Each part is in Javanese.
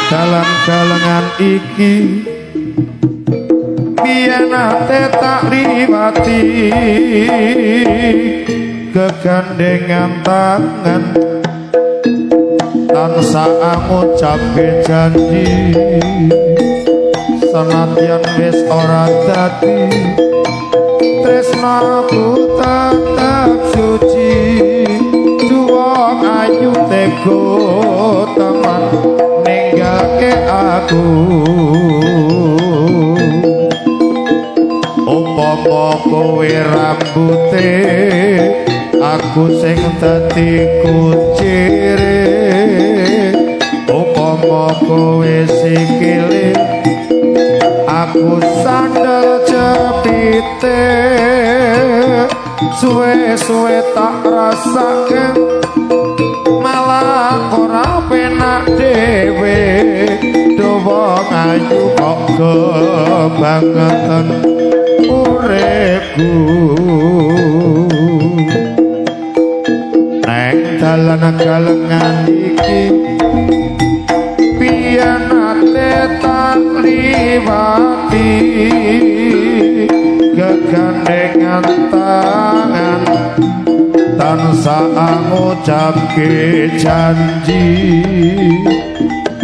Dalan galengan iki biyen nate tak liwati, kegandengan tangan tansah ngucapke janji, senadyan wis ora dadi tresnaku tetep suci. Juwong ayu tego teman ninggalke aku. Upama kowe rambute aku sing dadi kucire, upama kowe sikile aku sandal jepite. Suwe-suwe tak rasake malah ora penak dhewe. Wong ayu kok kebangetan uripku. Neng dalan galengan iki biyen nate tak liwati, kegandengan tangan tansah ngucapke janji,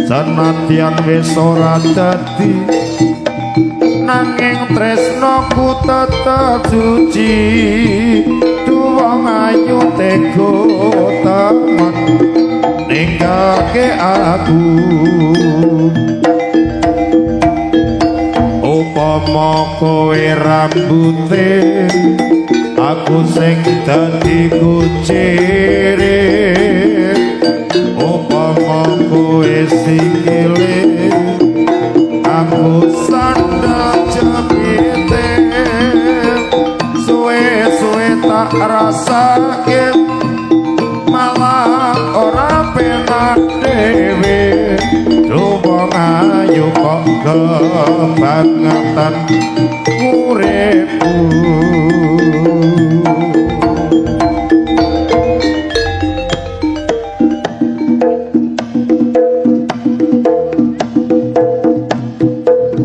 senadyan wis ora dadi nanging tresnaku tetep suci. Wong ayu tego temen ninggalke aku. Upama kowe rambute aku sing dadi kucire, upama kowe sikile aku sandal jepite. Suwe-suwe tak rasake malah ora penak dhewe. Wong ayu kok kebangetan uripku.